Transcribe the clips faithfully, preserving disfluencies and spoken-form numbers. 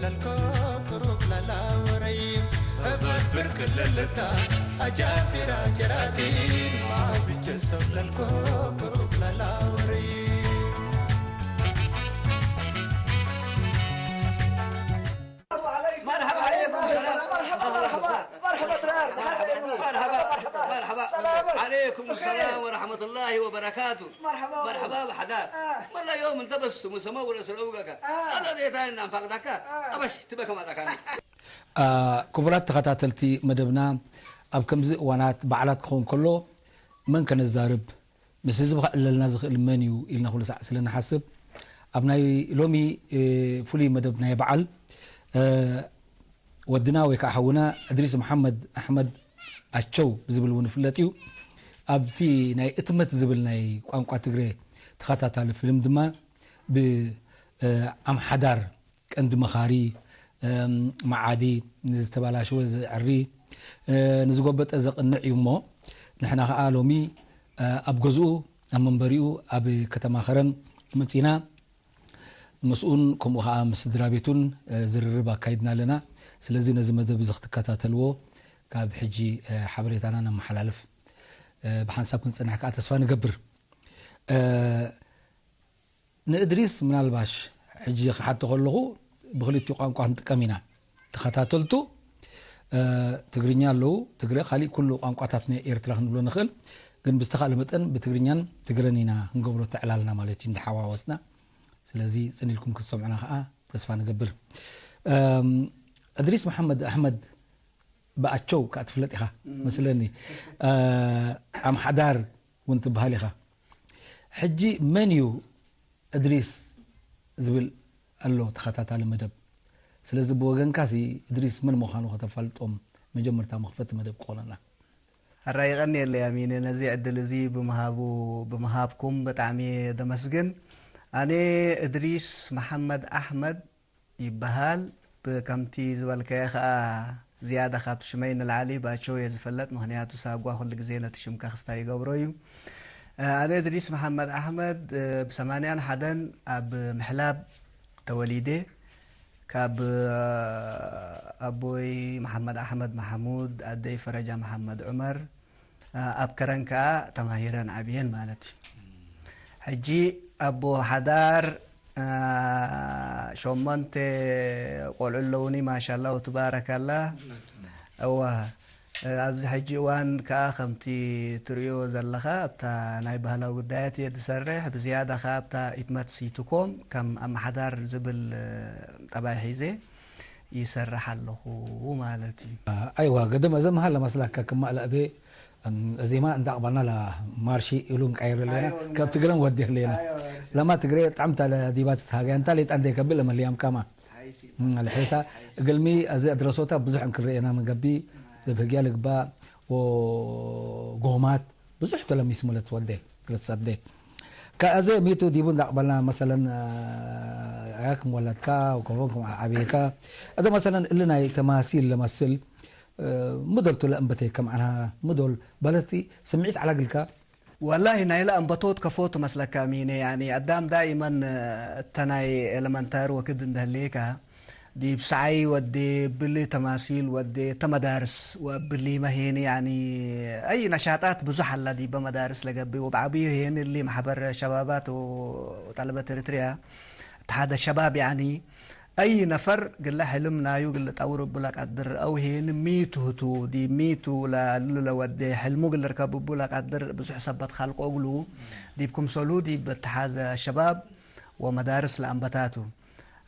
ለልኮ ቅሩብ ለላወረይም እብ ብርቅ ለልዳ አጃፊራ ጀራቲን ማብጀ ሰብ ለልኮ ቅሩብ ለላወረይም። مرحبا عليكم. مرحبا، مرحبا، مرحبا. مرحبا دراار، مرحبا، مرحبا، مرحبا. السلام عليكم. عليكم السلام ورحمة الله وبركاته. مرحبا. مرحبا بحضار. آه. والله يوم انت بس مسمى ولا سلوقك. آه. أنا ديتا إن أنفاق دكا. آه. أبش تبقى ما دكا. آه، ክቡራት ተኸታተልቲ መደብና፣ ኣብ ከምዚ እዋናት በዓላት ክኸውን ከሎ መን ከነዛርብ፣ ምስ ህዝቢ ከዕለልና ዝኽእል መን እዩ ኢልና ኩሉ ሳዕ ስለ ንሓስብ፣ ኣብ ናይ ሎሚ፣ እ፣ ፍሉይ መደብ ናይ በዓል፣ እ፣ ወድና ወይ ከኣ ሓውና እድሪስ መሓመድ ኣሕመድ ኣቸው ብዝብል እውን ይፍለጥ እዩ። ኣብቲ ናይ እትመት ዝብል ናይ ቋንቋ ትግሬ ተኸታታሊ ፊልም ድማ ብ፣ እ፣ ኣምሓዳር ቀንዲ መኻሪ፣ እም፣ መዓዲ፣ ንዝተበላሸወ ዘዕሪ፣ እ፣ ንዝጎበጠ ዘቕንዕ እዩ እሞ፣ ንሕና ኸኣ ሎሚ፣ እ፣ ኣብ ገዝኡ፣ ኣብ መንበሪኡ፣ ኣብ ከተማ ከረን መጺና፣ ምስኡን ከምኡ ኸኣ ምስ ስድራ ቤቱን፣ እ፣ ዝርርብ ኣካይድና ኣለና። ስለዚ ነዚ መደብ እዚ ክትከታተልዎ፣ ካብ ሕጂ፣ እ፣ ሓበሬታና ነመሓላልፍ፣ እ፣ ብሓንሳብ ክንጸንሕ ከኣ ተስፋ ንገብር። እ፣ ንእድሪስ ምናልባሽ ሕጂ ክሓቶ ከለኹ ብክልቲኡ ቋንቋ ክንጥቀም ኢና። ተኸታተልቱ፣ እ፣ ትግርኛ ኣለዉ፣ ትግረ፣ ካሊእ ኩሉ ቋንቋታት ናይ ኤርትራ ክንብሎ ንኽእል፣ ግን ብዝተኻእለ መጠን ብትግርኛን ትግረን ኢና ክንገብሮ ተዕላልና ማለት እዩ፣ እንተሓዋወስና። ስለዚ ጽን ኢልኩም ክትሰምዑና ከኣ ተስፋ ንገብር። እም፣ እድሪስ መሓመድ ኣሕመድ ብኣቸው ከኣ ትፍለጥ ኢኻ እም። መስለኒ። እ፣ ኣምሓዳር እውን ትበሃል ኢኻ። ሕጂ መን እዩ እድሪስ ዝብል ኣሎ ተኸታታሊ መደብ። ስለዚ ብወገንካሲ እድሪስ መን ምዃኑ ከተፋልጦም መጀመርታ መኽፈቲ መደብ ክኾነና። ኣራይ የቀንየለይ ኣሚነ ነዚ ዕድል እዚ ብምሃቡ፣ ብምሃብኩም ብጣዕሚ እየ ደመስግን። ኣነ እድሪስ መሓመድ ኣሕመድ ይበሃል። ብ-፣ ከምቲ ዝበልከየ ከኣ ዝያዳ ካብቲ ሽመይ ንላዕሊ ባቸው እየ ዝፈለጥ፣ ምኽንያቱ ሳጓ ኩሉ ግዜ ነቲ ሽምካ ክስታይ ይገብሮ እዩ። እ፣ ኣነ እድሪስ መሓመድ ኣሕመድ፣ እ፣ ብሰማንያን ሓደን ኣብ ምሕላብ ተወሊደ። ካብ፣ እ፣ ኣቦይ መሓመድ ኣሕመድ መሓሙድ፣ ኣደይ ፈረጃ መሓመድ ዑመር፣ እ፣ ኣብ ከረን ከኣ ተማሂረን ዓብየን ማለት እዩ። ሕጂ ኣቦ ሓዳር፣ አ፣ ሸሞንተ ቆልዑ ኣለዉኒ፣ ማሻላ ወትባረካላ። እወ፣ ኣብዚ ሕጂ እዋን ከኣ ከምቲ ትርእዮ ዘለኻ፣ ኣብታ ናይ ባህላዊ ጉዳያት እየ ዝሰርሕ፣ ብዝያዳ ከኣ ኣብታ ኢትመት ሲትኮም ከም ኣመሓዳር ዝብል ጠባይ ሒዘ ይሰርሕ ኣለኹ ማለት እዩ። ኣይዋ፣ ገደም እዘ መሃል ለመስላካ ክማ ለእቤ፣ እም፣ እዚማ እንተ አቅበልና ለማርሺ እሉ እንቀይር ህሌና፣ አይወ፣ ከብት ግለን ወዴ ህሌና። አይወ፣ ማርሺ። ለማ ትግሬ ጣዕምታ ለዲባ ትትሃገያ፣ እንታ ሌጣ እንዴ ከብል ለመልያም ካማ። አይሲ። እም፣ ለሔሳ፣ አይሲ። እግልሚ፣ እዚ አድረሶታ ብዙሕ እንክርኤና ምን ገብእ፣ እብ ህግያ ልግባእ ወጎማት፣ ብዙሕ ቱ ለሚስሙ ለትወዴ፣ ለትሰዴ። ከአዜ ሚቱ ዲቡ እንደ አቅበልና፣ መሰለን፣ አ፣ አያክም ወለድካ ወከፎንኩም አቤካ። አዜ መሰለን እሊ ናይ ተማሲል ለመስል፣ እ፣ ምዶል ቱ ለእንበቴከ፣ መዕናሃ ምዶል በለቲ ስምዒት ዐለ እግልካ? ወላሂ ናይለ አንበቶት ከፎ ቱ መስለካ ሚነ፣ ያኒ አዳም ዳኢመን እተ ናይ ኤለመንታሪ ወክድ እንደ ህሌካ፣ ዲብ ሰዓይ ወዴ፣ እብሊ ተማሲል ወዴ፣ እተ መዳርስ ወእብሊመ ሄኒ፣ ያኒ፣ አይ ነሻጣት ብዙሕ ሀላ ዲበ መዳርስ ለገብእ፣ ወበዐብዩ ሄኒ እሊ መሕበር ሸባባት ወጠለበት ኤሪትርያ፣ እትሓደ ሸባብ፣ ያኒ፣ አይ ነፈር ግለ ሕልም ናዩ ግለ ጠውር እቡ ለቀድር፣ አው ሄኒ ሚቱ ህቱ፣ ዲብ ሚቱ ለእሉ ለወዴ ሕልሙ ግለ ርከብ እቡ ለቀድር ብዙሕ ሰበት ከልቆ እግሉ፣ ዲብ ክምሰሉ ዲብ እትሓደ ሸባብ ወመዳርስ ለአንበታቱ።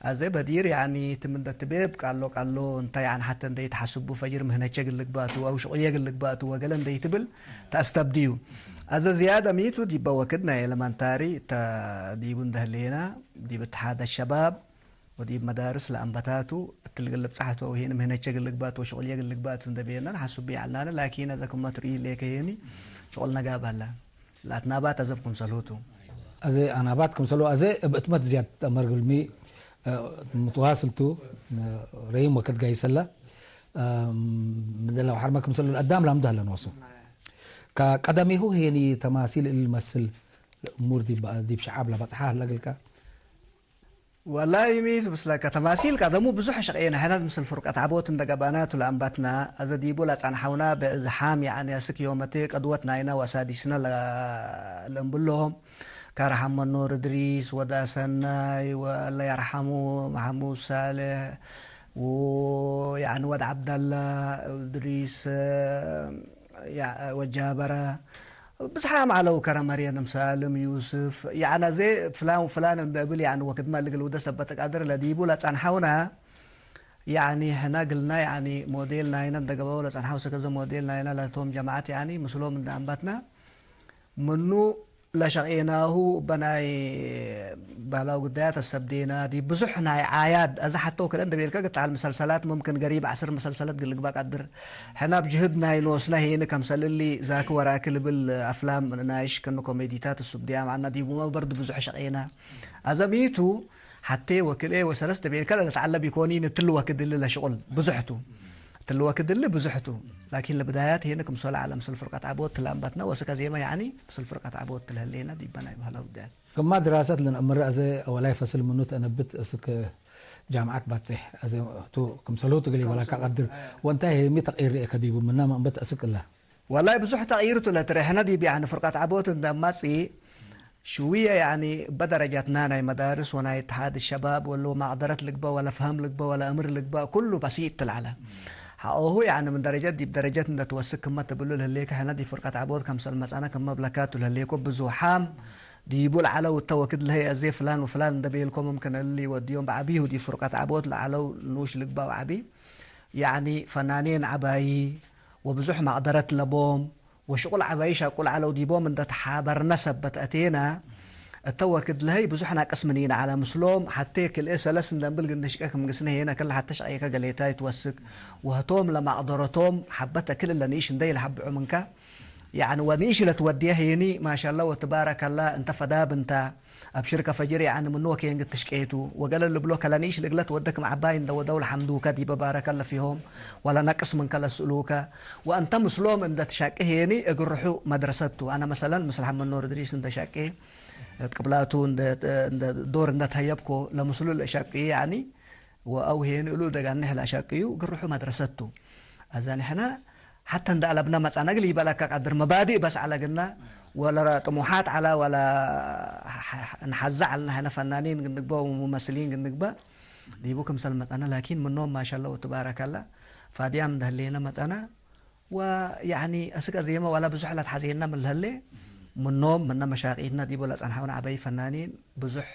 አዜ በዲር፣ ያኒ፣ ትም እንደ ትቤ እብ ቃሎ ቃሎ፣ እንተ፣ ያኒ፣ ሐተ እንደ ኢተሐስቡ ፈጅር ምህነቼ እግል ልግባቱ አው ሽቁልዬ እግል ልግባቱ ወገሌ እንደ ኢትብል ተአስተብድዩ። አዜ ዝያደ ሚቱ ዲበ ወክድ ናይ ኤለመንታሪ እተ ዲቡ እንደ ህሌና፣ ዲብ እትሓደ ሸባብ ወዲብ መዳርስ ለአንበታቱ እትሊ እግል ልብጻሕ ቱ አው ሄኒ ምህነቼ እግል ልግባቱ ወሽቁልዬ እግል ልግባቱ እንደ ቤና ነሐስቡ ይዐልናነ። ላኪን አዜ ክመ ትርእዩ ህሌከ ሄኒ ሽቁል ነጋብ ሀላ። ለአትናባት አዘብ ክምሰልሁ ቱ። አዜ አናባት ክምሰልሁ፣ አዜ እብ እትመት ዝያድ ተአመር እግልሚ፣ እ፣ ምትዋስል ቱ፣ እ፣ ረይም ወክድ ጋይሰለ፣ እ፣ ምድለ ወሐርመ ክምሰልሁ ለአዳም ላምዱ ሀለ ኖሱ። ከቀደሜሁ ሄኒ ተማሲል እሊ መስል እሙር ዲብ፣ ዲብ ሸዓብ ለበጽሐ ሀለ እግልከ? ወላይ ሚ ቱ ምስለከ፣ ተማሲል ቀደሙ ብዙሕ ሸቄነ ሕነ ምስል ፍርቀት ዐቦት እንደ ገባናቱ ለአንበትና፣ አዘ ዲቡ ለጸንሐውና ብዕዝሓም፣ ያዕኒ አስክ ዮመቴ ቀድወት ናይነ ወአሳዲስነ ለ-፣ ለእንብሎም፣ ከረሐመ ኑር እድሪስ፣ ወድ አሰናይ፣ ወአለ የርሐሙ መሐሙድ ሳልሕ፣ ወያዕኒ ወድ ዐብደላ እድሪስ፣ ያ-፣ ወጃበረ፣ ብዝሓም ዐለው፣ ከረ መርየም፣ ሳልም፣ ዩስፍ፣ ያዕኒ አዜ ፍላን ወፍላን እንደ እብል፣ ያዕኒ ወክድመ እሊ ግልውደ ሰበት ቀድር ለዲቡ ለጸንሐውነ፣ ያዕኒ ሕነ ግልና፣ ያዕኒ ሞዴል ናይነ እንደ ገበው ለጸንሐው፣ ሰከዘ ሞዴል ናይነ ለቶም ጀማዐት፣ ያዕኒ ምስሎም እንደ አንበትና፣ ምኑ ለሸቄናሁ እበ ናይ ባህላዊ ጉዳያት አሰብዴና፣ ዲብ ብዙሕ ናይ ዓያድ፣ አዘ ሐተ ወክልኤ እንደ ቤልከ ግትዓል መሰልሰላት፣ ሙምክን ገሪብ ዐስር መሰልሰለት ግልግባ ቀድር። ሕነ እብ ጅህድ ናይ ኖስነ ሄኒ፣ ከምሰል እሊ ዛኪ ወራኪ ልብል አፍላም ናይሽ ክእነ ኮሜዲታት እሱብድያም ዐልነ፣ ዲቡመ በርዱ ብዙሕ ሸቄና። አዘ ሚ ቱ፣ ሐቴ ወክልኤ ወሰለስ እንደ ቤልከ ለልትዐለብ ኢኮኒን፣ እትሊ ወክድ እሊ ለሽቁል ብዙሕ ቱ። እትሊ ወክድ እሊ ብዙሕ ቱ። ላኪን ለብዳያት ሄኒ ክምሰለ ዐለ ምስል ፍርቀት ዐቦት ትላምበትነ ወስከ ዜመ ያዕኒ ምስል ፍርቀት ዐቦት ትልህሌነ ዲበ ናይ በህለ ውዳያት። ክማ ድራሰት ለነአምር አዘ ወላይ ፈስል ምኑ ተአነብት እስክ ጃምዐት ባጽሕ አዘ ቱ ክምሰልሁ ትግል ይበላካ ቀድር ወእንታይ ሄሚ ተቅይር ርኤከ ዲቡ ምና መእንበት እስክ እላ። ወላይ ብዙሕ ተቅይር ቱ ለትሬሕነ ዲብ ያዕኒ ፍርቀት ዐቦት እንደ አማጽኢ ሽውየ፣ ያዕኒ፣ እበ ደረጃትና ናይ መዳርስ ወናይ እትሓድ ሸባብ ወለ መቅደረት ልግበእ ወለ ፈሀም ልግበእ ወለ እምር ልግበእ፣ ኩሉ በሲጥ ቱ ለዐለ። ሐቆሁ፣ ያዕኒ፣ ምን ደረጀት ዲብ ደረጀት እንደ ትወስክ ክመ ትብሉ ለህሌከ፣ ሕነ ዲብ ፍርቀት ዐቦት ከምሰል መጽአነ ክመ እብለካ ቱ ለህሌኮ ብዙሓም ዲቡ ለዐለው እተ ወክድ ለሀይ አዜ ፍላን ወፍላን እንደ ቤልኮ፣ ሙምክን እሊ ወድዮም በዐቢሁ ዲብ ፍርቀት ዐቦት ለዐለው ኑሽ ልግበእ ወዐቢ፣ ያዕኒ፣ ፈናኔን ዐባዪ ወብዙሕ መቅደረት ለቦም፣ ወሽቁል ዐባይ ሻቁል ዐለው ዲቦም እንደ ተሓበርነ ሰበት አቴነ። እተ ወክድ ለሀይ ብዙሕ ናቅስ ምኒነ ዐለ ምስሎም፣ ሐቴ ክልኤ ሰለስ እንደ እምብል ግንሽቀ ክም ግስነ ሄነ ክል ሐተ ሸቄከ ገሌታይ ትወስክ፣ ወህቶም ለመቅደረቶም ሐበት እክል እለ ንኢሽ እንደ ኢለሐብዑ ምንከ፣ ያዕኒ ወንኢሽ ለትወድየ ሄኒ ማሻላ ወትባረከላ እንተ ፈዳብ እንተ። አብሽርከ ፈጅር፣ ያዕኒ ምኑ ወኬንግ ትሽቄቱ ወገለ ልብሎ ከለኒሽ ልግለት ወደ ክም ዐባይ እንደ ወደው ለሐምዱከ ዲበ ባረከ ለፊሆም ወለነቅስ ምንከ ለስእሉከ ወአንተ ምስሎም እንደ ትሻቄ ሄኒ እግርሑ መድረሰት ቱ። አነ መሰለን ምስል ሐመድ ኖር እድሪስ እንደ ሻቄ እት ቅብላቱ እንደ፣ እንደ ዶር እንደ ተሀየብኮ ለምስሉ ለሻቅዩ ያዕኒ ወአው ሄኒ እሉ ደጋኔሕ ለአሻቅዩ ግርሑ መድረሰት ቱ። አዘ ንሕነ ሐተ እንደ አለብነ መጽአነ እግል ኢበለከ ቀድር መባዲእ በስ ዐለ ግና፣ ወለ ጥሙሓት ዐለ፣ ወለ እንሐዘ ዐልነ ሕነ ፈናኒን ግንግበእ ወሙመስሊን ግንግበእ ዲቡ ክምሰል መጽአነ፣ ላኪን ምኖም ማሻአላህ ወትባረከላህ ፋድያም እንደ ህሌነ መጽአነ። ወያኒ አስክ አዜመ ወለ ብዙሕ ለትሐዜነ ምን ለህሌ ምኖም ምነ መሻቂትነ ዲቡ ለጸንሐውነ ዐበይ ፈናኒን ብዙሕ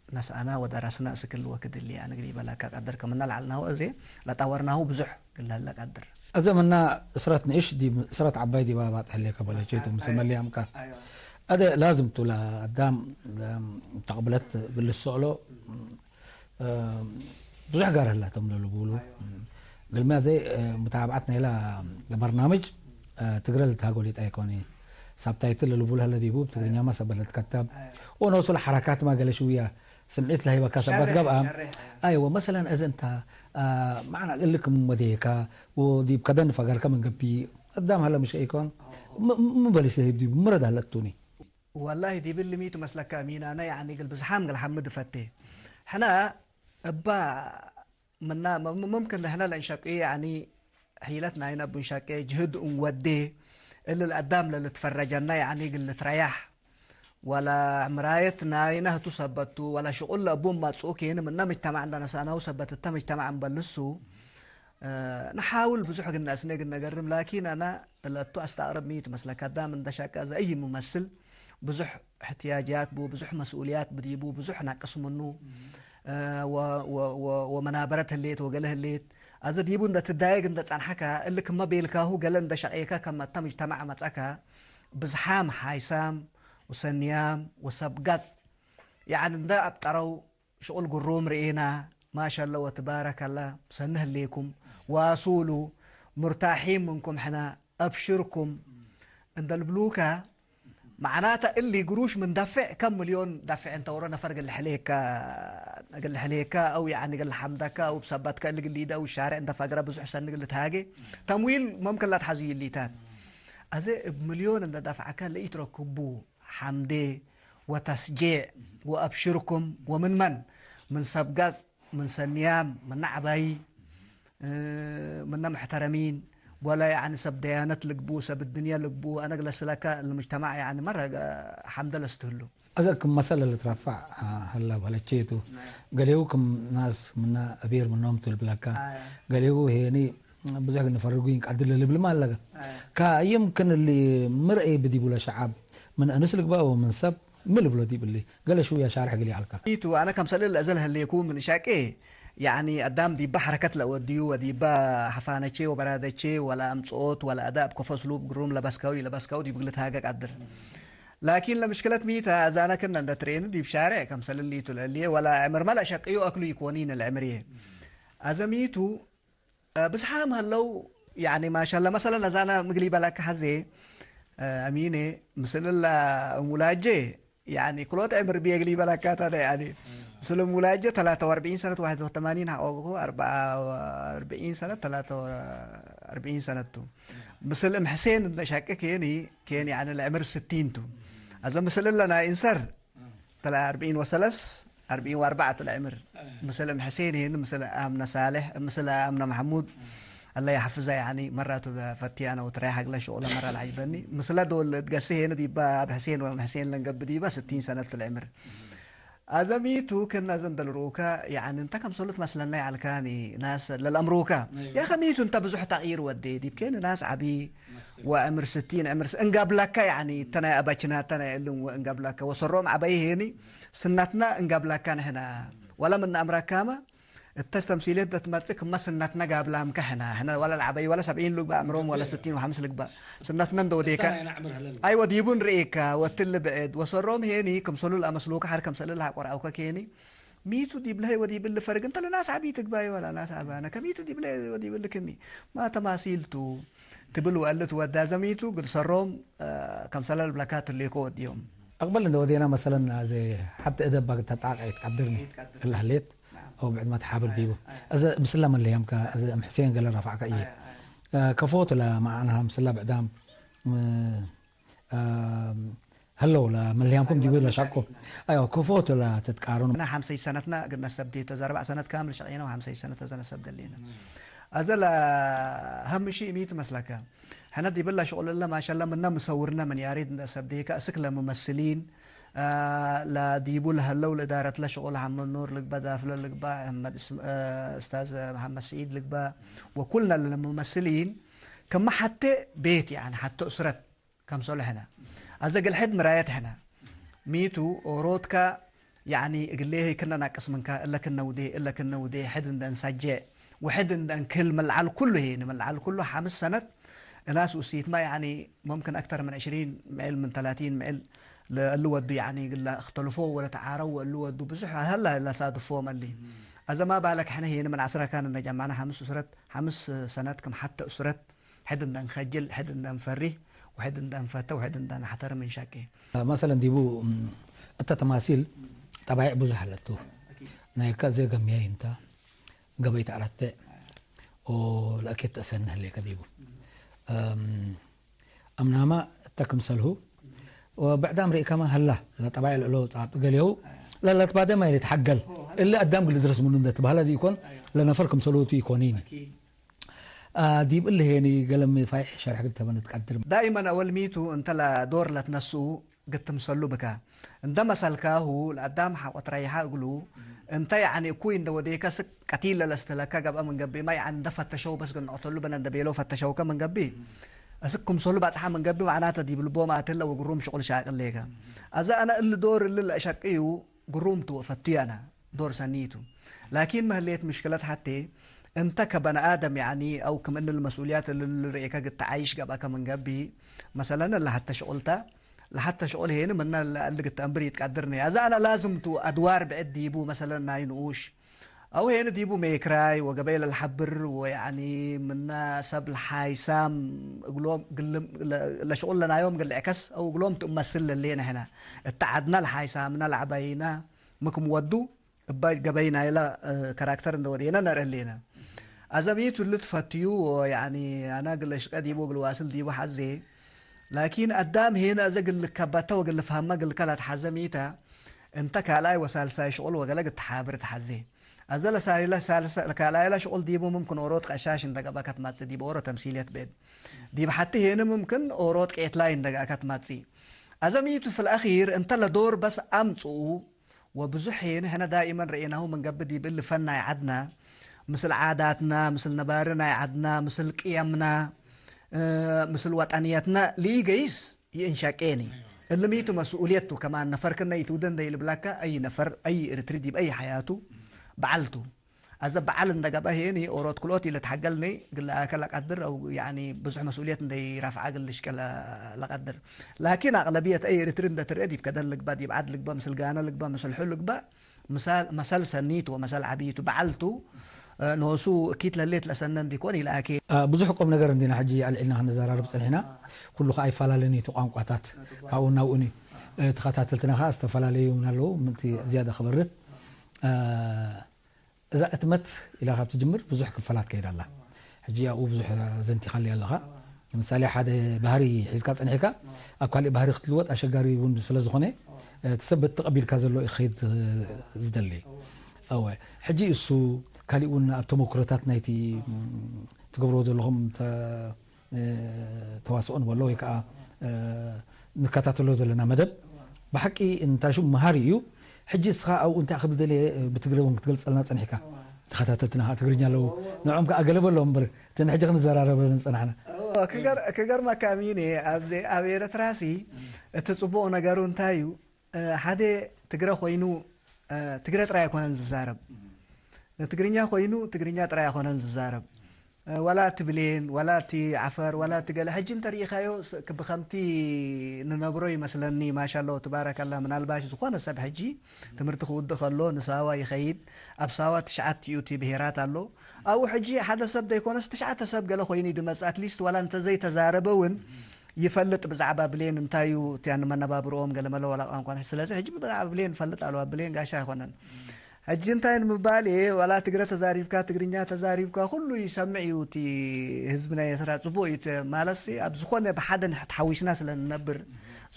ነስአና ወደረስና እስክል ወክድ እሊ አነ እግል ኢበለከ ቀድር ክምነ ለዐልናሁ አዜ ለጠወርናሁ ብዙሕ እግል ለህለ ቀድር። አዜ ምና እስረት ንእሽ ዲብ እስረት ዐባይ ዲብ አባጥ ህሌከ በለቼቱ ምስል መለያምካ። አዜ ላዝም ቱ ለአዳም ተቅብለት እግል ልሰአሎ ብዙሕ ጋር ህላቶም ለልቡሉ። እግልሚ አዜ ሙታብዐት ናይላ በርናምጅ ትግረ ልትሃጎ ሌጠ አይኮኒ። ሳብታይትል ለልቡል ህለ ዲቡ ትግርኛማ ሰበት ለትከተብ ወኖሱ ለሐረካትማ ገሌ ሽውያ ስምዒት ለሀይበካ ሰበት ገብአ። ሸሬሕ፣ ሸሬሕ። አይወ፣ መሰለን፣ እዝ እንተ፣ አ፣ መዕና እሊ ክም ወዴከ ወዲብ ከደን ፈገርከ ምን ገብእ፣ አዳም ሀለ ምሽ ኢኮን፣ ም-፣ ም-፣ ምን በሊስ ለህይብ ዲቡ ምረድ ሀለት ቱኒ። ወላሂ፣ ዲብ እሊ ሚ ቱ መስለከ፣ ሚናነ፣ ያኒ፣ እግል ብዝሓም እግል ሐምድ እፈቴ። ሕነ እባ ምና፣ ም-፣ ም-፣ ሙምክን ለሕነ ለእንሸቅዩ፣ ያኒ፣ ሒለት ናይነ እቡ እንሸቄ፣ ጅህድ እንወዴ፣ እሊ ለአዳም ለልትፈረጀነ፣ ያኒ፣ እግል ልትረያሕ፣ ወለ ምራየት ናይነ ህቱ ሰበት ቱ፣ ወለ ሽቁል ለእቡ እማጽኡ ኬን ምነ ምጅተማዕ እንደ ነሳናሁ ሰበት እተ ምጅተማዕ እንበልሱ፣ እ፣ ነሓውል ብዙሕ እግል ነአስኔ እግል ነገርም፣ ላኪን አነ ለእቱ አስተቅርብ ሚ ቱ መስለከ፣ አዳም እንደ ሸቀ ዘእይ ሙመስል ብዙሕ እሕትያጃት ቡ፣ ብዙሕ መስኡልያት ብዲቡ፣ ብዙሕ ናቅስ ምኑ፣ እ፣ ወ-፣ ወ-፣ ወ-፣ ወመናበረት ህሌት ወገሌ ህሌት፣ አዘ ዲቡ እንደ ትዳየግ እንደ ጸንሐከ፣ እሊ ክመ ቤልካሁ ገሌ እንደ ሸቄከ፣ ከመ እተ ምጅተማዕ መጸከ፣ ብዝሓም ሓይሳም ወሰንያም ወሰብ ገጽ፣ ያዕኒ እንደ አብጠረው ሽቁል ግሩም ርኤና፣ ማሻአላህ ወትባረከላህ፣ ሰኒ ህሌኩም፣ ዋሱሉ፣ ሙርታሒን ምንኩም ሕነ፣ አብሽርኩም እንደ ልብሉከ፣ መዕናተ እሊ ግሩሽ ምን ደፍዕ ከም ምልዮን ደፍዕ እንተ ወሮ ነፈር እግል ሕሌከ፣ እግል ሕሌከ አው ያዕኒ እግል ሐምደከ አው ብሰበትከ እሊ እግል ሊደ አው ሻርዕ እንደ ፈግረ ብዙሕ ሰኒ እግል ልትሃጌ ተምዊል መምክን ለትሐዙ ይሊታት። አዜ እብ ምልዮን እንደ ደፍዐከ ለኢትረክቡ ሐምዴ ወተስጄዕ ወአብሽርኩም ወምን መን ምን ሰብ ጋጽ፣ ምን ሰንያም፣ ምነ ዐባዪ፣ እ፣ ምነ ሙሕተረሚን፣ ወለ ያኒ ሰብ ደያነት ልግቡ፣ ሰብ እድንየ ልግቡ፣ አነ እግለ ስለከ ለሙጅተማዕ ያኒ መረ ሐምደ ለስትህሉ። አዘ ክም መሰል ለልትረፈዕ ሀላ በለቼ ቱ። ገሌሁ ክም ናስ ምነ አቤር ምኖም ቱ ልብለከ። አየ። ገሌሁ ሄኒ ብዙሕ ንፈርጉ ይንቀድል ልብል ማለገ። አየ። ከ-፣ ይምክን እሊ ምርኤ ብዲቡ ለሸዓብ ምን እንስ ልግበእ ወምን ሰብ ሚ ልብሎ ዲብ እሊ ገሌ ሽውያ ሻርሕ እግል ይዐልከ። ኢቱ አነ ከምሰል እለ እዘ ለህሌኩ ምን ሻቄ፣ ያኒ አዳም ዲበ ሐረከት ለወድዩ ወዲበ ሐፋነቼ ወበራደቼ ወለአምጽኦት ወለአዳእ እብ ከፎ እስሉብ ግሩም ለበስከው ኢለበስከው ዲብ እግል ልትሃገ ቀድር። ላኪን ለምሽክለት ሚተ አዛነ ክነ እንደ ትሬን ዲብ ሻሬዕ ከምሰል እሊቱ ለእልዬ ወለ ዕምርመ ለአሸቅዩ አክሉ ኢኮኒን ለዕምርዬ። አዘ ሚቱ ብዝሓም ሀለው፣ ያኒ ማሻላ መሰለን አዛነ ምግል ይበላከ ሐዜ፣ አሚኔ ምስል እለ እሙላጄ፣ ያኒ ክሎት ዕምር ብዬ እግል ይበላካ ታደ፣ ያኒ ምስል እሙላጄ ተላተ ወአርብዒን ሰነት፣ ዋሕድ ወተማኒን ሐቆቅሁ፣ አርበዓ ወአርብዒን ሰነት፣ ተላተ ወአርብዒን ሰነት ቱ። ምስል እም ሕሴን እንደ ሻቂ ኬኒ፣ ኬን ያኒ ለዕምር ስቲን ቱ። አዘ ምስል እለ ናይ እንሰር፣ ተለ አርብዒን ወሰለስ፣ አርብዒን ወአርበዕ ቱ ለዕምር። ምስል እም ሕሴን ይህን፣ ምስል አምነ ሳልሕ፣ ምስል አምነ መሐሙድ፣ አለ ይሐፍዘ፣ ያኒ መራቱ ፈትያነ ወትራይ ሐግለ ሽቁለ መረ ለዐጅበኒ። ምስለ ዶል እት ገሴ ሄነ ዲበ አብ ሕሴን ወእም ሕሴን ለንገብእ ዲበ ስቲን ሰነት ቱ ለዕምር። አዘ ሚቱ ክነ አዘ እንደ ልርኡከ፣ ያኒ እንተ ከምሰሉ ትመስለነ ይዐልካኒ ናስ ለልአምሩከ። አይወ። ያኸ ሚቱ እንተ ብዙሕ ተቅይር ወዴ፣ ዲብ ኬን ናስ ዐቢ ወዕምር ስቲን ዕምር ስ-፣ እንጋብላከ፣ ያኒ እተ ናይ አባችናተ ናይ እልን ወእንጋብላከ ወሰሮም ዐበይ ሄኒ ስናትና እንጋብላከ ንሕና። ወለ ምን አምራካመ እተ ተምሲልየት ትመጽእ ክመ ስናትና ጋብላምከ ሕና። ሕነ ወለ ለዐበይ ወለ ሰብዒን ልግባእ ዕምሮም ወለ ስቲን ወሐምስ ልግባእ ስናትና እንደ ወዴከ። እተ ናይ ዕምር ህለል። አይወ ዲቡ እንርኤከ ወትል ብዕድ ወሰሮም ሄኒ ክምሰሉ ለአመስሉከ ሐር ከምሰል ለሐቆርአውከ ኬኒ ሚቱ ዲብለ ወዲብ እሊ ፈርግ እንተ ለናስ ዐቢ ትግባይ ወለ ናስ ዐባነ ከሚቱ ዲብለ ወዲብ እሊ ክኒ ማ ተማሲል ቱ ትብል ወእሊ ትወዳ ዘሚቱ እግል ሰሮም፣ እ፣ ከምሰለ ልብለካ ትሌኮ ወድዮም። አቅበል እንደ ወዴና መሰለን አዜ ሐቲ እደባግ ተጣቅ ኢትቀድርኒ ኢትቀድር። እለ ህሌት ናም። አው ብዕድ መትሓብር ዲቡ። አይ፣ አይ። አዘ ምስለ መለያምከ አዘ እም ሕሴን ገለ ረፋዕከ እየ። አይ፣ አይ። እ፣ ከፎቱ ለመዓናሃ ምስለ ብዕዳም፣ እ፣ አም፣ ሀለው ለመልህያምኩም ዲቡ ለሻቅኮ። አዮ፣ ክፎ ቱ ለትትቃረኑ። እነ ሐምሰይ ሰነትነ እግል ነሰብዴ ተ፣ አርበዕ ሰነት ካምል ሸቄነ ወሐምሰይ ሰነት አዘ ነሰብደ ሌነ። አዘ ለሀምሺ እሚት መስለከ። ሕነ ዲብለ ሽቁል እለ ማሻላ ምነ ምሰውርነ ምን ያሬድ እንደ ሰብዴከ እስክ ለሙመስሊን፣ አ፣ ለዲቡ ለሀለው ለእዳረት ለሽቁል ሐመድ ኑር ልግበእ፣ ዳፍለ ልግበእ፣ አሕመድ እስ-፣ አ፣ እስታዝ መሐመድ ስዒድ ልግበእ ወኩልነ ለሙመስሊን ክመ ሐቴ ቤት፣ ያኒ ሐቴ እስረት፣ ከምሰሉ ሕነ። አዘ እግል ሕድ ምራየት ሕነ። ሚቱ ኦሮትከ፣ ያኒ እግሌ ህይ ክነ ናቅስ ምንከ፣ እለ ክነ ውዴ፣ እለ ክነ ውዴ፣ ሕድ እንደ እንሳጄዕ ወሕድ እንደ እንክል ምን ለዐል ኩሉ ህይ፣ ምን ለዐል ኩሉ ሐምስ ሰነት እናስ ውሲትመ፣ ያኒ ሙምክን አክተር ምን ዕሽሪን ምዕል፣ ምን ተላቲን ምዕል ለእሉ ወዱ፣ ያኒ እግለ እክተልፎ ወለተዓረው ወእሉ ወዱ ብዙሕ ሀላ ለሳድፎም እሊ። አዘ ማ ባለክ ሕነ ህይን ምን ዐስረ ካን እንደ ጀማዕነ ሐምስ እስረት፣ ሐምስ ሰነት ክም ሐቴ እስረት፣ ሕድ እንደ እንከጅል፣ ሕድ እንደ እንፈሪህ፣ ወሕድ እንደ እንፈተ፣ ወሕድ እንደ ነሕተርም እንሸቄ። መሰለን ዲቡ፣ እም፣ እተ ተማሲል ጠባይዕ ብዙሕ ዐለቱ። አኪድ። ናይከ እዜ ገምያይ እንተ፣ ገበይ ተአረቴዕ፣ ወለአኬት ተአሰኒ ህሌከ ዲቡ። እም፣ አምናመ እተ ክምሰልሁ፣ ወብዕዳም ርኢከመ ሀላ፣ ለጠባይዕ ለእሎ ጻብጥ ገሌሁ፣ ለለትባደመ ልትሐገል፣ እሊ አዳም እግል ልድረስ ምኑ እንደ ትበህለ ዲኢኮን፣ ለነፈር ክምሰልሁ ቱ ኢኮኒኒ። አኪድ። አ፣ ዲብ እሊ ሄኒ ገለሚ ፋይሕ ሸርሕ ግድ ተበን ትቀድር። ዳይመን አወል ሚቱ እንተ ለዶር ለትነስኡ ግድ ትምሰሉ ብከ። እንደ መሰልካሁ ለአዳም ሐቆ ትረይሐ እግሉ፣ እንተ ያዕኒ እኩይ እንደ ወዴከ ስክ ቀቲል ለለስትለከ ገብአ ምን ገብእ፣ ማ ያዕኒ እንደ ፈተሸው በስ ግንዕተሉ በነ እንደ ቤለው ፈተሸውከ ምን ገብእ፣ እስክ ክምሰሉ ባጽሓ ምን ገብእ፣ መዕናተ ዲብ ልቦም አትለ ወግሩም ሽቁል ሻቅል ሌከ። አዘ አነ እሊ ዶር እሊ ለእሸቅዩ፣ ግሩም ቱ ወፈቱ ያነ ዶር ሰኒ ቱ። ላኪን መህሌት ምሽክለት ሐቴ፣ እንተ ከበነ አደም፣ ያኒ፣ አው ክም እሊ ለመስኡልያት እሊ ልርኤከ ግድ ተዓይሽ ገብአከ ምን ገብእ፣ መሰለን፣ ለሐተ ሽቁል ተ፣ ለሐተ ሽቁል ሄኒ ምነ ለእሊ ግድ ተአንብር ኢትቀድርኒ። አዘ አነ ላዝም ቱ አድዋር ብዕድ ዲቡ፣ መሰለን፣ ናይ ንኡሽ፣ አው ሄኒ ዲቡ ሜክራይ ወገበይ ለልሐብር ወያኒ ምነ ሰብ ለሓይሳም እግሎም ግልም ለ-፣ ለሽቁል ለናዮም እግል ልዕከስ አው እግሎም ትእመስል ለሌነ ሕነ እተ ዐድነ ለሓይሳምነ ለዐበይነ ሚ ክም ወዱ እበ ገበይ ናይለ፣ እ፣ ከራክተር እንደ ወዴነ ነርእ ህሌነ። አዘ ሚቱ እሊ ትፈትዩ ወያኒ አነ እግል እሽቀ ዲቡ እግል ዋስል ዲቡ ሐዜ። ላኪን አዳም ሄነ አዘ እግል ልከበተ ወእግል ልፍሀመ እግልከ ለትሐዘ ሚተ እንተ ካልኣይ ወሳልሳይ ሽቁል ወገለግ እት ሓብር ተሐዜ። አዘ ለሳሊለ ሳልሰ-፣ ለካልኣይለ ሽቁል ዲቡ ምምክን ኦሮት ቀሻሽ እንደ ገብአ ከትመጽእ ዲብ ኦሮ ተምሲልየት ቤድ። ዲብ ሐቲ ሄኒ ምምክን ኦሮት ቄትላይ እንደ ገአ ከትመጽእ። አዘ ሚቱ ፍል አኺር እንተ ለዶር በስ አምጽኡ ወብዙሕ ሄኒ ሕነ ዳኢመን ረኤናሁ ምን ገብእ ዲብ እሊ ፈን ናይ ዐድነ፣ ምስል ዓዳትነ፣ ምስል ነባሪ ናይ ዐድነ፣ ምስል ቅየምነ፣ እ፣ ምስል ወጠንየትነ ልኢገይስ ይእንሸቄኒ። እሊ ሚቱ መስኡልየት ቱ ከማን ነፈር ክነ ኢትውደ እንደ ኢልብለከ፣ አይ ነፈር፣ አይ ኤረትሪ ዲብ አይ ሐያቱ በዐል ቱ። አዘ በዐል እንደ ገብአ ሄኒ ኦሮት ክልኦት ኢልትሐገልኒ፣ እግል ለአከ ለቀድር አው ያኒ ብዙሕ መስኡልየት እንደ ኢራፍዐ እግል ልሽቄ ለ-፣ ለቀድር። ላኪን አቅለብየት አይ ኤረትሪ እንደ ትርኤ ዲብ ከደን ልግበእ፣ ዲብ ዐድ ልግበእ፣ ምስል ጋነ ልግበእ፣ ምስል ሑ ልግበእ፣ ምሳል፣ መሰል ሰኒ ቱ ወመሰል ዐቢ ቱ በዐል ቱ፣ እ፣ ኖሱ እኪት ለሌት ለሰነ እንዲኮን ኢለአኬ። አ፣ ብዙሕ ቁም ነገር እንዲና ሕጂ አልዒልና ክንዘራረብ ጸኒሕና። ኩሉ ከኣ ኣይፈላለን እዩ፣ እቲ ቋንቋታት ካብኡ ናብኡ እዩ። እ፣ ተኸታተልትና ከኣ ዝተፈላለዩ እውን ኣለዉ፣ ምእንቲ ዝያዳ ክበርህ። እ፣ እዛ እትመት ኢላ ካብ ትጅምር ብዙሕ ክፈላት ከይዳ ኣላ። ሕጂ ኣብኡ ብዙሕ ዘንቲኻለይ ኣለኻ። ለምሳሌ፣ ሓደ ባህሪ ሒዝካ ጸኒሕካ፣ ኣብ ካሊእ ባህሪ ክትልወጥ ኣሸጋሪ እውን ስለ ዝኾነ፣ እቲ ሰብ በቲ ተቐቢልካ ዘሎ እዩ ክኸይድ ዝደሊ። እወ፣ ሕጂ እሱ ካሊእ እውን ኣብ ተመክሮታት ናይቲ፣ ም፣ ትገብርዎ ዘለኹም ተ-፣ እ፣ ተዋስኦ ንበሎ ወይ ከኣ፣ እ፣ ንከታተሎ ዘለና መደብ ብሓቂ እንታሹም መሃሪ እዩ። ሕጂ እስኻ ኣብኡ እንታይ ክብል ደልየ፣ እ፣ ብትግረ እውን ክትገልጸልና ጸኒሕካ። ተኸታተልትና ከኣ ትግርኛ ኣለዉ። ንዕኦም ከኣ ገለ በሎም እምበር፣ እቲ ንሕጂ ክንዘራረበ ዝጸናሕና። እወ፣ ክገር-፣ ክገርመካ ሚኔ፣ ኣብዚ፣ ኣብ ኤረትራሲ እቲ ጽቡቕ ነገሩ እንታይ እዩ? እ፣ ሓደ ትግረ ኮይኑ፣ እ፣ ትግረ ጥራይ ኣይኮነን ዝዛረብ። ትግርኛ ኮይኑ ትግርኛ ጥራይ ኣይኮነን ዝዛረብ። እ፣ ወላ እቲ ብሌን፣ ወላ እቲ ዐፈር፣ ወላ እቲ ገለ። ሕጂ እንተ ርኢኻዮ፣ ስ-፣ ክ-፣ ብኸምቲ ንነብሮ ይመስለኒ፣ ማሻአላህ ወትባረከላህ። ምናልባሽ ዝኾነ ሰብ ሕጂ ትምህርቲ ክውድእ ከሎ ንሳዋ ይኸይድ። ኣብ ሳዋ ትሽዓት እዩ እቲ ብሄራት ኣሎ። ኣብኡ ሕጂ ሓደ ሰብ ዘይኮነስ ትሽዓተ ሰብ ገለ ኮይኑ ይድመጽእ። ኣትሊስት ወላ እንተ ዘይተዛረበ እውን ይፈልጥ ብዛዕባ ብሌን እንታዩ፣ እትያን መነባብርኦም ገለመለ ወላ ቋንቋ። ስለዚ ሕጂ ብዛዕባ ብሌን ይፈልጥ ኣለዋ። ብሌን ጋሻ ኣይኮነን። ሕጂ እንታይ ንምባል እየ፣ ወላ ትግረ ተዛሪብካ፣ ትግርኛ ተዛሪብካ፣ ኩሉ ይሰምዕ እዩ። እቲ ህዝቢ ናይ ኤርትራ ጽቡቅ እዩ። ተ-፣ ማለትሲ ኣብ ዝኾነ ብሓደ ንሕ-፣ ተሓዊስና ስለ ንነብር፣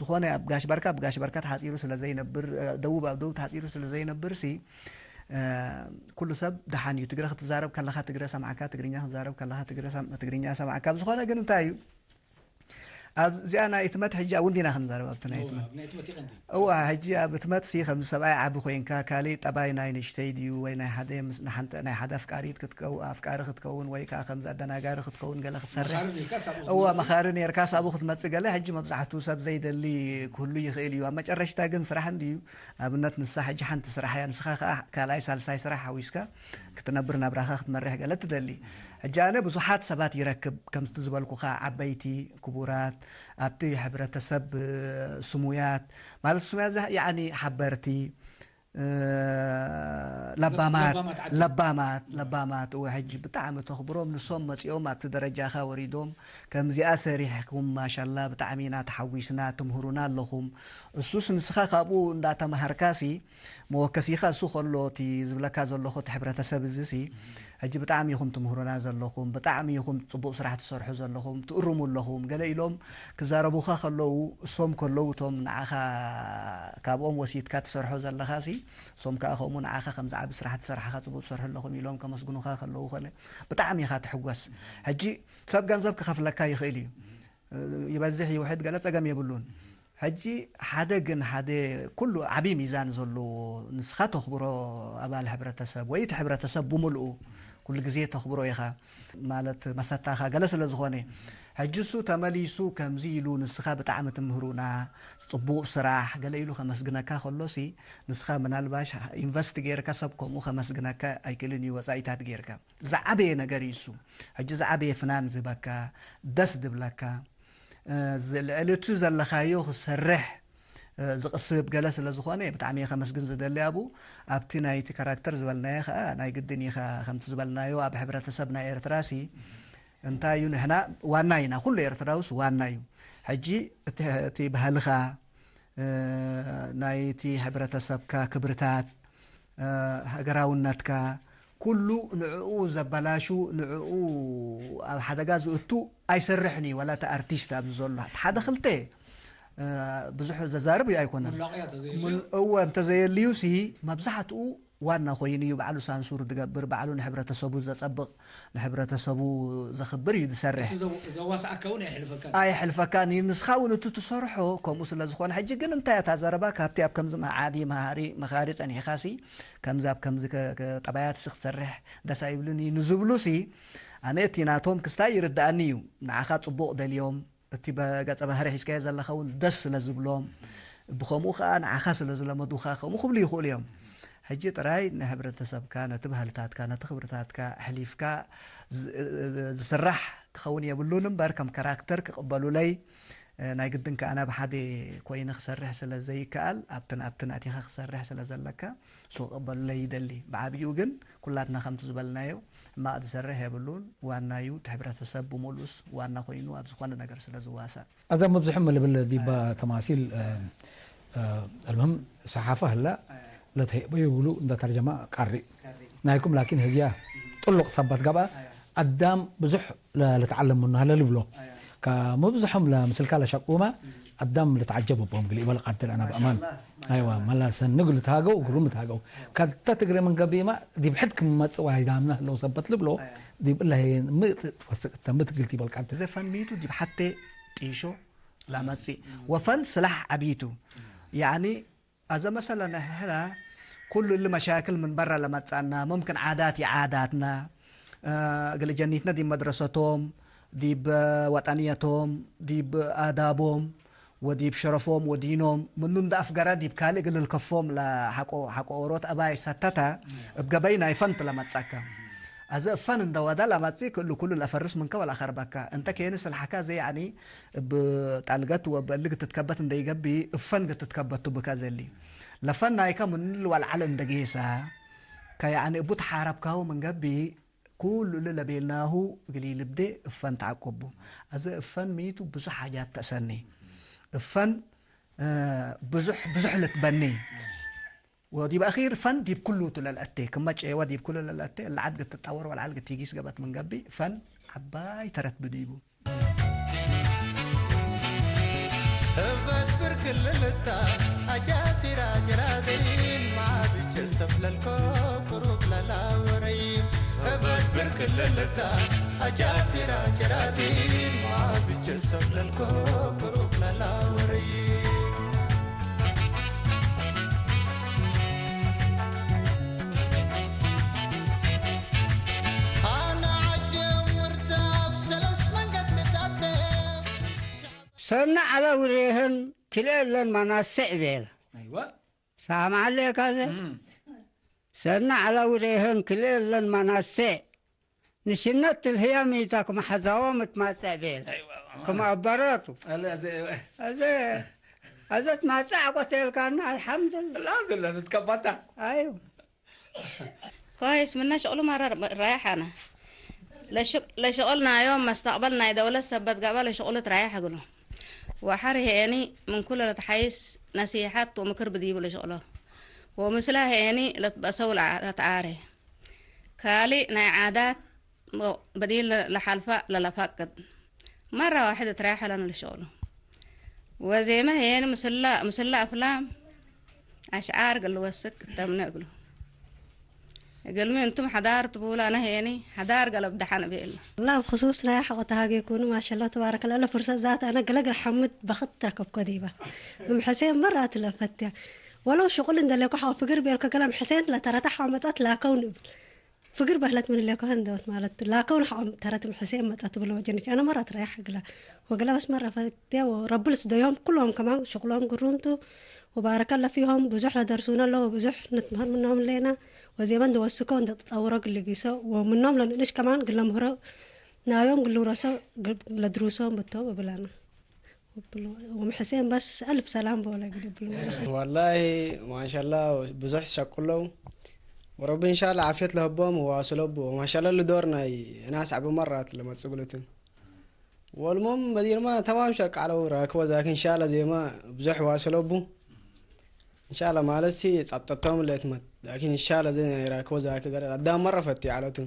ዝኾነ ኣብ ጋሽ ባርካ፣ ኣብ ጋሽ ባርካ ተሓጺሩ ስለ ዘይነብር፣ ደቡብ ኣብ ደቡብ ተሓጺሩ ስለ ዘይነብር ሲ፣ እ፣ ኩሉ ሰብ ደሓን እዩ። ትግረ ክትዛረብ ከለኻ ትግረ ሰምዓካ፣ ትግርኛ ክትዛረብ ከለኻ ትግረ ሰም-፣ ትግርኛ ሰምዓካ። ኣብ ዝኾነ ግን እንታይ እዩ፣ ኣብዚኣ ናይ እትመት ሕጂ እውን ዲና ክንዛረብ ኣብቲ ናይ እወ፣ እትመት። ኣብ ናይ እትመት ይቐንዲ። እወ፣ ሕጂ ኣብ እትመት ሲ ከም ሰብኣይ ዓቢ ኮይንካ፣ ካልእ ጠባይ ናይ ንእሽተይ ድዩ ወይ ናይ ሓደ ምስ-፣ ንሓንተ-፣ ናይ ሓደ ኣፍቃሪት ክትከው-፣ ኣፍቃሪ ክትከውን ወይ ከኣ ከምዚ ኣደናጋሪ ክትከውን ገለ ክትሰርሕ። መኻሪ ኔርካስ ኣብኡ እወ፣ ክትመጽእ? መኻሪ ኔርካስ ኣብኡ ክትመጽእ ገለ ሕጂ መብዛሕትኡ ሰብ ዘይደሊ ክህሉ ይኽእል እዩ። ኣብ መጨረሽታ ግን ስራሕ እንድዩ። ንኣብነት ንሳ ሕጂ ሓንቲ ስራሕ እያ፣ ንስኻ ከኣ ካልኣይ ሳልሳይ ስራሕ ሓዊስካ ክትነብር ናብራኻ ክትመርሕ ገለ ትደሊ። ሕጂ ኣነ ብዙሓት ሰባት ይረክብ፣ ከምቲ ዝበልኩኻ ዓበይቲ፣ ክቡራት፣ ኣብቲ ሕብረተሰብ ስሙያት፣ ማለት ስሙያት ዘ-፣ ያዕኒ ሓበርቲ፣ እ፣ ለባማት፣ ለባማት ዓዲ። ለባማት፣ ለባማት፣ እወ፣ ሕጂ ብጣዕሚ ተኽብሮም፣ ንሶም መጺኦም ኣብቲ ደረጃኻ ወሪዶም፣ ከምዚኣ ሰሪሕኩም ማሻላ ብጣዕሚ ኢና ተሓጒስና፣ ትምህሩና ኣለኹም። እሱስ ንስኻ ካብኡ እንዳተማሃርካሲ፣ መወከሲኻ እሱ ከሎ፣ እቲ ዝብለካ ዘለኹ፣ እቲ ሕብረተሰብ እዚሲ፣ ሕጂ ብጣዕሚ ኢኹም ትምህሩና ዘለኹም፣ ብጣዕሚ ኢኹም ጽቡቕ ስራሕ ትሰርሑ ዘለኹም፣ ትእርሙ ኣለኹም፣ ገለ ኢሎም ክዛረቡኻ ከለዉ፣ እሶም ከለዉ፣ እቶም ንዓኻ ካብኦም ወሲድካ ትሰርሖ ዘለኻሲ፣ እሶም ከኣ ከምኡ ንዓኻ ከምዚ ዓቢ ስራሕ ትሰርሓኻ ጽቡቕ ትሰርሑ ኣለኹም ኢሎም ከመስግኑኻ ከለዉ ኮነ፣ ብጣዕሚ ኢኻ ትሕጎስ። ሕጂ ሰብ ገንዘብ ክኸፍለካ ይኽእል እዩ። ይበዝሕ ይውሕድ ገለ ጸገም የብሉን። ሕጂ ሓደ ግን ሓደ ኩሉ ዓቢ ሚዛን ዘለዎ ንስኻ ተኽብሮ ኣባል ሕብረተሰብ ወይ እቲ ሕብረተሰብ ብምልኡ ኩሉ ግዜ ተኽብሮ ኢኻ ማለት መሰታኻ ገለ ስለ ዝኾነ፣ ሕጂ እሱ ተመሊሱ ከምዚ ኢሉ ንስኻ ብጣዕሚ ትምህሩና ጽቡቕ ስራሕ ገለ ኢሉ ከመስግነካ ከሎሲ ንስኻ ምናልባሽ ኢንቨስት ጌርካ ሰብ ከምኡ ከመስግነካ ኣይክእልን እዩ ወጻኢታት ጌርካ። ዝዓበየ ነገር እዩ እሱ። ሕጂ ዝዓበየ ፍናን ዝህበካ፣ ደስ ዝብለካ፣ እ፣ ዝ-፣ ልዕሊ እቱ ዘለኻዮ ክሰርሕ፣ እ፣ ዝቕስብ ገለ ስለ ዝኾነ፣ ብጣዕሚ እየ ከመስግን ዝደሊ ኣብኡ። ኣብቲ ናይቲ ካራክተር ዝበልናዮ ኸኣ፣ ናይ ግድን ኢኻ፣ ከምቲ ዝበልናዮ፣ ኣብ ሕብረተሰብ ናይ ኤርትራሲ፣ እንታይ እዩ፣ ንሕና ዋና ኢና፣ ኩሉ ኤርትራውስ ዋና እዩ። ሕጂ እቲ፣ እቲ ባህልኻ፣ እ፣ ናይቲ ሕብረተሰብካ ክብርታት፣ እ፣ ሃገራውነትካ፣ ኩሉ ንዕኡ ዘበላሹ፣ ንዕኡ ኣብ ሓደጋ ዝእቱ ኣይሰርሕን እዩ፣ ወላ እቲ ኣርቲስት ኣብዚ ዘሎ። እቲ ሓደ ክልተ፣ እ፣ ብዙሕ ዘዛርብ ኣይኮነን። ሙላቅያ ተዘየልዩ። ሙል-፣ እወ፣ እንተ ዘየልዩሲ መብዛሕትኡ ዋና ኮይኑ እዩ፣ ባዕሉ ሳንሱር ዝገብር፣ ባዕሉ ንሕብረተሰቡ ዘጸብቕ፣ ንሕብረተሰቡ ዘኽብር እዩ ዝሰርሕ። እቲ ዘው-፣ ዘዋስኣካ እውን ኣይሕልፈካን። ኣይሕልፈካን እዩ። ንስኻ እውን እቱ ትሰርሖ ከምኡ ስለ ዝኾነ፣ ሕጂ ግን እንታይ እታ ዘረባ ካብቲ ኣብ ከምዚ መዓዲ መሃሪ መኻሪ ጸኒሕካሲ፣ ከምዚ ኣብ ከምዚ ከ-፣ ከ-፣ ጠባያትሲ ክትሰርሕ ደስ ኣይብልን እዩ ንዝብሉሲ፣ ኣነ እቲ ናቶም ክስታይ ይርድኣኒ እዩ። ንዓኻ ጽቡቕ ደልዮም፣ እቲ በገጸ ባህሪ ሒዝካዮ ዘለኻ እውን ደስ ስለ ዝብሎም፣ ብኸምኡ ኸኣ ንዓኻ ስለ ዝለመዱኻ ከምኡ ክብሉ ይኽእሉ እዮም። ሕጂ ጥራይ ንሕብረተሰብካ፣ ነቲ ባህልታትካ፣ ነቲ ክብርታትካ ኣሕሊፍካ ዝ-፣ ዝስራሕ ክኸውን የብሉን እምበር፣ ከም ካራክተር ክቕበሉለይ፣ ናይ ግድን ከኣ ኣነ ብሓደ ኮይነ ክሰርሕ ስለ ዘይከኣል፣ ኣብትን ኣብትን ኣቲኻ ክሰርሕ ስለ ዘለካ፣ እሱ ክቕበሉለይ ይደሊ። ብዓብይኡ ግን ኩላትና ከምቲ ዝበልናዮ፣ ሕማቕ ዝሰርሕ የብሉን። ዋናዩ እቲ ሕብረተሰብ ብምሉኡስ ዋና ኮይኑ ኣብ ዝኾነ ነገር ስለ ዝዋሳእ። ኣዛ መብዝሑ ምን ልብል ዲባ ተማሲል፣ እ፣ እ፣ አልምህም ሰሓፈ ህለ ለተሄበዩ ብሉ እንደ ተርጀማ ቀሪ። ናይኩም ላኪን ህግያ ጥሉቅ ሰበት ገብአ። አዳም ብዙሕ ለ-፣ ልትዓለም ምኑ ሀለ ልብሎ። ከመብዝሖም ለምስልካ ለሸቁመ አዳም ልትዓጀብ እቦም ግሊ ኢበል ቀድር አነ በአማን። አይዋ፣ መላሰን ንግ ልትሃገው፣ ግሩም ልትሃገው። ከተ ትግሬ ምን ገቢማ ዲብ ሕድ ክም መጽእ ወሃይዳምና ህለው ሰበት ልብሎ፣ ዲብ እለ ህዬ ሚ ትወስቅ እተ ሚ ትግል ቲበል ቀድር። ዘፈን ሚቱ ዲብ ሐቴ ጢሾ ለመጽእ ወፈን ስላሕ ዐቢቱ። ያኒ አዘ መሰለን፣ እሕና ኩሉ እሊ መሻክል ምን በረ ለመጽአና፣ ሙምክን ዓዳት ይዓዳትና፣ እ፣ እግል ጀኒትነ ዲብ መድረሰቶም፣ ዲብ ወጠንየቶም፣ ዲብ አዳቦም ወዲብ ሸረፎም ወዲኖም፣ ምኑ እንደ አፍገረ ዲብ ካልእ እግል ልልከፎም ለሐቆ፣ ሐቆ ኦሮት አባይ ሰተተ፣ እብ ገበይ ናይ ፈንት ለመጽአከ። አዘ እፈን እንደ ወደ ለመጽእ፣ ክእሉ ኩሉ ለአፈርስ ምንከ ወለአኸርበከ። እንተ ኬኒ ስልሐከ አዘ፣ ያኒ፣ እብ ጣልገት ወእብ እልግ ትትከበት እንደ ኢገብእ፣ እብ ፈን ግትትከበት ቱ ብከ ዘሊ። ለፈን ናይከ ምኑ እሊ ወልዓል እንደ ጌሰ፣ ከያኒ እቡ ተሓረብካሁ ምን ገብእ፣ ኩሉ እሊ ለቤልናሁ እግል ኢልብዴ እብ ፈን ተዐቆቡ። አዘ እብ ፈን ሚቱ ብዙሕ ሓጃት ተአሰኒ። እብ ፈን፣ እ፣ ብዙሕ፣ ብዙሕ ልትበኒ። ወዲብ አኺር ፈን ዲብ ኩሉ ቱ ለልአቴ፣ ክመ ጨወ ዲብ ኩሉ ለልአቴ፣ እለ ዐድ ግትጣወር ወለዐል ግትጊስ ገብአት ምን ገብእ፣ ፈን ዐባይ ተረት ብዲቡ። እበት ብር ክልልታ አጃፊራ ጅራዲን፣ መዓብቸ ሰፍለልኮ ቅሩብ ለላወረይ። እበት ብር ክልልታ አጃፊራ ጅራዲን፣ መዓብቸ ሰፍለልኮ ቅሩብ ለላወረይ። ሰነ ዐለ ውሬህን ክልኤ እለን መናሴዕ ቤለ። አይዋ። ሳምዐ ሌካዘ? እም። ሰነ ዐለ ውሬህን ክልኤ እለን መናሴዕ ንሽነት ትልህያ ሚታ ክም ሐዛዎም እትማጸእ ቤል። አይዋ። ክም አበረቱ። አለ፣ አዘ፣ አዘ፣ አዘ ትማጸእ አቆቴልካና፣ አልሐምዱሊላህ። አልሐምዱሊላህ፣ ትትከባታ። አይው። ኮይስ፣ ምነ ሽቅሉ መረ ራይሕ አነ። ለሽቅ-፣ ለሽቅል ናዮም መስተቅበል ናይ ደውለት ሰበት ገብአ ለሽቅሉ ትራይሕ እግሉ። ወሐር ሄኒ ምን ኩለ ለትሓይስ ነሲሐት ወምክር ብዲቡ ለሽቅሎ። ወምስለ ሄኒ ለትበአሰው ለአ-፣ ለተአሬ። ካልእ ናይ ዓዳት በዲን ለሐልፈ ለለፈቅድ፣ መረ ዋሕድ እትራሐ ለነ ለሸቅሉ። ወዜመ ሄን ምስለ፣ ምስለ አፍላም አሽዓር እግል ልወስክ እተምነ እግሉ። እግልሚ እንቱም ሐዳር ትቡለ፣ አነ ሄኒ ሐዳር ገለብ ደሐን እቤ እለ። ወላ ብክሱስ ናይ ሐቆ ተሃጌኩኑ፣ ማሻላ ተባረከላ። እለ ፍርሰት ዛት አነ ገለ እግል ሐምድ በክት ረከብኮ ዲበ። እም ሕሴን መራት ለፈትያ። ወለው ሽቁል እንደሌኮ ሐቆ ፍግር ቤልከ ገለ እም ሕሴን ለተረተ ሐቆ መጻት ላከውን እብል። ፍግር በህለት ምን እሌኮ ህንደወት ማለት ቱ። ላከውን ሐቆ ተረት እም ሕሴን መጻት ብሎ ወጀኒች። አነ መራት ረያሕ እግላ። ወገለ በስ መረ ፈትያ ወረቢ ልስደዮም ኩሎም ከማን ሽቁሎም ግሩም ቱ። ወባረከ ለፊሆም ብዙሕ ለደርሱነ ለው ብዙሕ ንትምህር ምኖም ሌና። ወዜመ እንደ ወስኮ እንደ ተጠውሮ ግል ጊሶ ወምኖም ለንእንሽ ከማን ግለ ምህሮ ናዮም ግል ውረሶ ግ-፣ ለድሩሶም ብቶም እብላና። ወብሎ-፣ ወም ሕሴን በስ አልፍ ሰላም ቦለ ግዲ ብሎ። ወላሂ ማሻላ ብዙሕ ሸቁለው ወረቢ እንሻላ ዓፍየት ለህቦም ዋስለቡ። ወማሻላ ልዶር ናይ እናስ ዐቢ መራት ለመጽእ እግልትን። ወልሙም በዲርማ ተማም ሸቅ ዐለው ራክቦ ዛኪ እንሻላ ዜማ ብዙሕ ዋስለቡ። እንሻላ ማለት ሲ ጸብጠቶም ለትመት ላኪን እንሻላ ዘ ናይ ራክቦ ዛኪ ገረ አዳም መረ ፈቲ ዐለቱ።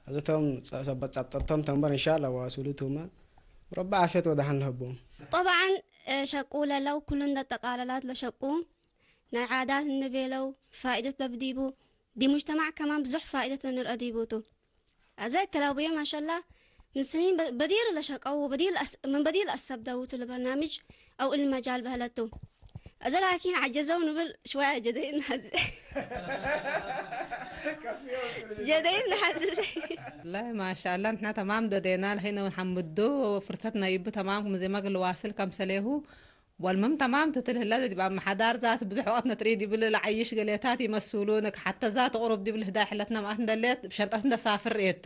አዘቶም ጸ-፣ ሰበት ጸብጠቶም ተንበር እንሻላ ዋስሉቱማ ረቢ ዓፍየት ወደሐን ለህቦም። ጠብዓን ሸቁ ለለው ኩሉ እንደ ጠቃለላት ለሸቁ ናይ ዓዳት እንቤለው ፋኢደት ለብዲቡ ዲብ ሙጅተማዕ ከማን ብዙሕ ፋኢደት እንርአ ዲቡ ቱ። አዜ ክላቡየ ማሻላ ምን ስኒን በ-፣ በዲር ለሸቀው ወበዲር ለአስ-፣ ምን በዲር ለአሰብደው ቱ ለበርናምጅ አው እሊ መጃል በህለት ቱ። አዜ ላኪን ዐጀዘው ንብል ሽወያ ጀደይን ሐዜ። ጀደይን ሐዜ። ወላሂ ማሻአላ ንሕና ተማም ደዴና ለሀይነ ወንሐምዱ ወፍርሰት ናይ እብ ተማም ክም ዜመ እግል ዋስል ከምሰሌሁ ወልምህም ተማም ትትልህለ ዲብ አመሐዳር ዛት ብዙሕ ወቅት ነትርኢድ ይብል ለዐይሽ ገሌታት ይመስሉንክ። ሐተ ዛት ቅሩብ ዲብ ልህዳይ ሕለትነ መአት እንደሌት እብ ሸንጠት እንደ ሳፍር ርኤቱ።